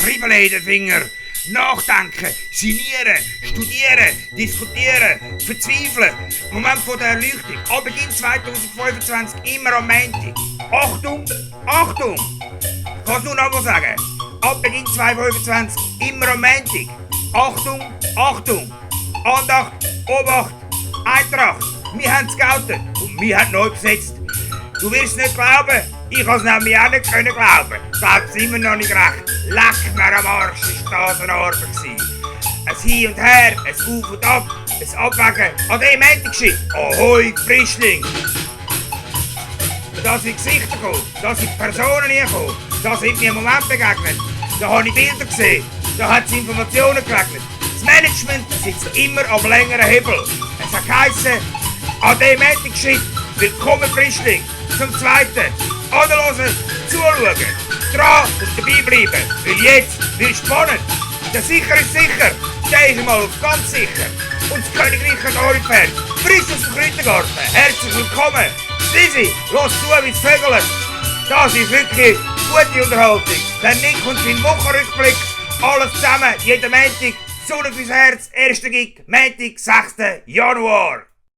Kribbeln in den Finger. Nachdenken, sinnieren, studieren, diskutieren, verzweifeln. Moment von der Erleuchtung. Ab Beginn 2025 immer am Montag. Achtung, Achtung! Kannst du noch mal sagen? Ab Beginn 2025 immer am Montag. Achtung, Achtung! Andacht, Obacht, Eintracht. Wir haben es geoutet und wir haben neu besetzt. Du wirst es nicht glauben, ich kann es nämlich auch nicht glauben. Glaubt es immer noch nicht recht. Leck mir am Arsch, ist das eine Arbeit gewesen. Ein Hin und Her, ein Auf und Ab, ein Abwägen an dem Montagsschiff. Ahoi, Frischling! Da sind Gesichter gekommen, da sind Personen gekommen, da sind mir Momente begegnet, da habe ich Bilder gesehen, da hat es Informationen geregnet. Das Management sitzt immer am längeren Hebel. Es hat geheissen, an dem Montagsschiff, willkommen Frischling, zum Zweiten, anhören, zuschauen, dran und dabei bleiben, weil jetzt wird spannend. Der Sicher ist sicher, der ist einmal auf ganz sicher. Und das Königreich hat Orifern, frisch aus dem Kräutergarten, herzlich willkommen. Sisi, los zu, wie es vögelt. Das ist wirklich gute Unterhaltung. Der Nick und sein Wochenrückblick, alles zusammen, jeden Montag, Sonne fürs Herz, erster Gig, Montag, 6. Januar.